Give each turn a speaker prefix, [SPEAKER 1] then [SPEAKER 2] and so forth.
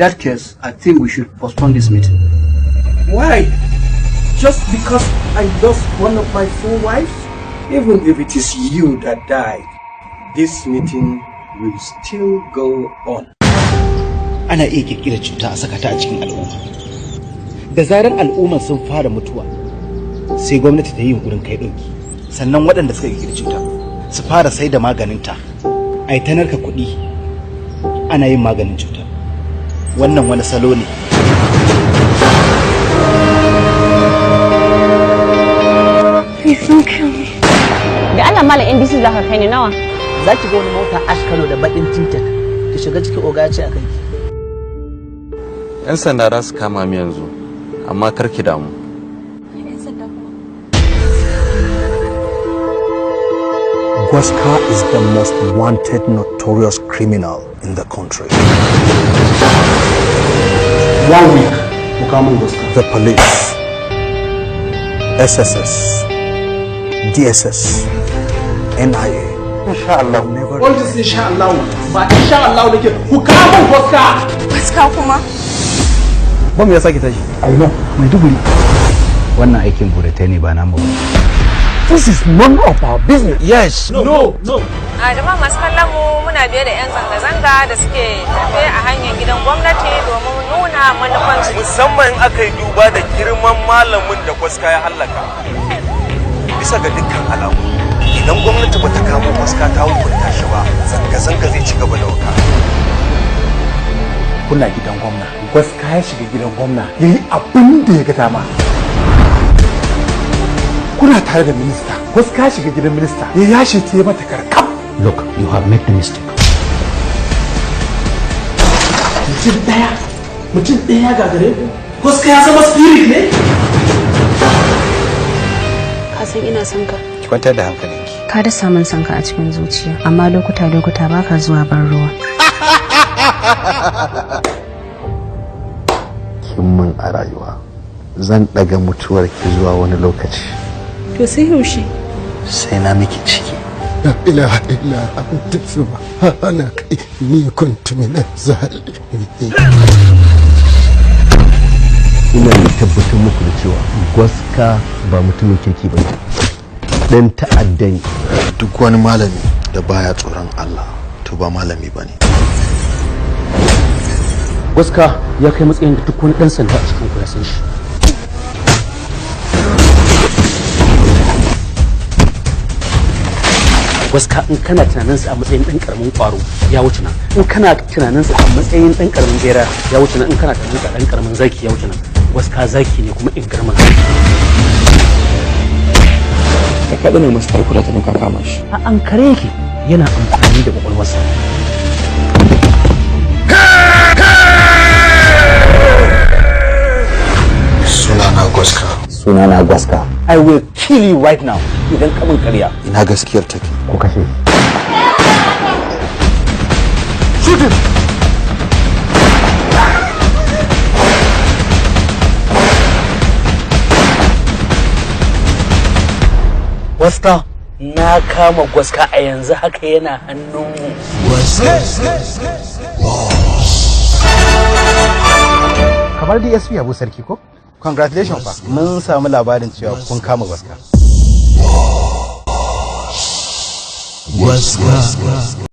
[SPEAKER 1] that case, I think we should postpone this meeting.
[SPEAKER 2] Why? Just because I lost one of my four wives? Even if it is you that died, this meeting will still go on.
[SPEAKER 3] Ana iya kirkirar cuta a saka ta a cikin al'umma. Da zaran al'umman sun fara mutuwa, sai gwamnati ta yi yunkurin kai ɗauki. Sannan waɗanda suka kirkiri cuta su fara sai da maganinta, a yi ta narka kuɗi ana yin maganin cuta. Wannan wani salo ne.
[SPEAKER 4] Please don't kill me.
[SPEAKER 5] Da Allah malam NBC za ka kai ni nawa?
[SPEAKER 6] Za ki ga wani mota ash kalo da bakin tinted. Ki shiga ciki, oga ce a kai ki.
[SPEAKER 7] 'Yan sanda za su kama mu yanzu, amma kar ki damu.
[SPEAKER 4] 'Yan sanda kuma.
[SPEAKER 8] Gwaska is the most wanted notorious criminal in the country.
[SPEAKER 1] One week, ku kawo Gwaska.
[SPEAKER 8] The police, SSS, DSS, NIA.
[SPEAKER 1] Insha Allah.
[SPEAKER 8] Never
[SPEAKER 2] All this insha Allah. Ba insha Allah nake, ku kawo Gwaska.
[SPEAKER 4] Gwaska kuma.
[SPEAKER 1] Bom ya sake tashi.
[SPEAKER 3] A ina? Maiduguri. Wannan aikin buratai ne, ba namu ba.
[SPEAKER 2] This is none of our business.
[SPEAKER 7] Yes.
[SPEAKER 2] No, no.
[SPEAKER 5] A jama'a masu kallon mu, muna biye da 'yan zanga-zanga da suke tafe a hanyar gidan gwamnati domin nuna manufansu.
[SPEAKER 9] Musamman in aka yi duba da girman malamin da Gwaska ya hallaka. Bisa ga dukkan alamu, idan gwamnati ba ta kamo Gwaska ta hukunta shi ba, zanga-zanga zai ci gaba da wuka.
[SPEAKER 2] Kuna gidan gwamna. Gwaska ya shiga gidan gwamna ya yi abin da ya ga dama. Kuna tare da minista. Gwaska ya shiga gidan minista ya yashe ta, ya mata karkam.
[SPEAKER 3] Look, you have made the mistake.
[SPEAKER 2] Mutum ɗaya, mutum ɗaya ya gagare ku. Gwaska ya zama spirit ne?
[SPEAKER 4] Ka san ina son ka.
[SPEAKER 7] Ki kwantar da hankalinki.
[SPEAKER 5] Ka dasa min son ka a cikin zuciya, amma lokuta lokuta baka zuwa ban ruwa.
[SPEAKER 7] Kin mun a rayuwa, zan ɗaga mutuwar ki zuwa wani lokaci.
[SPEAKER 4] To sai yaushe?
[SPEAKER 7] Sai na miki ciki.
[SPEAKER 10] لا إله إلا أنت سبحانك إني كنت من الظالمين.
[SPEAKER 7] Ina mai tabbatar muku da cewa Gwaska ba mutumin kirki ba ne, dan ta'adda ne.
[SPEAKER 10] Duk wani malami da baya tsoron Allah, to ba malami ba ne.
[SPEAKER 3] Gwaska ya kai matsayin da duk wani ɗan sanda a cikin ku ya san shi. Gwaska, in kana tunaninsa a matsayin ɗan ƙaramin ƙwaro, ya wuce nan. In kana tunaninsa a matsayin ɗan ƙaramin bera, ya wuce nan. In kana tunaninsa a ɗan ƙaramin zaki, ya wuce nan. Gwaska zaki ne, kuma in girman zaki.
[SPEAKER 7] Ka kaɗa ne masa tarko da ka kama shi.
[SPEAKER 3] A ankare yake, yana amfani da kwakwalwarsa.
[SPEAKER 10] Sunana Gwaska.
[SPEAKER 3] Sunana Gwaska. I will kill you right now idan ka min karya.
[SPEAKER 10] Ina gaskiyar take?
[SPEAKER 3] Ko kashe.
[SPEAKER 10] Shoot him!
[SPEAKER 3] Gwaska, na kama Gwaska, a yanzu haka yana hannunmu.
[SPEAKER 1] Kamar DSP Abu Sarki ko? Congratulations fa. Mun samu labarin cewa kun kama Gwaska.
[SPEAKER 10] Gwaska.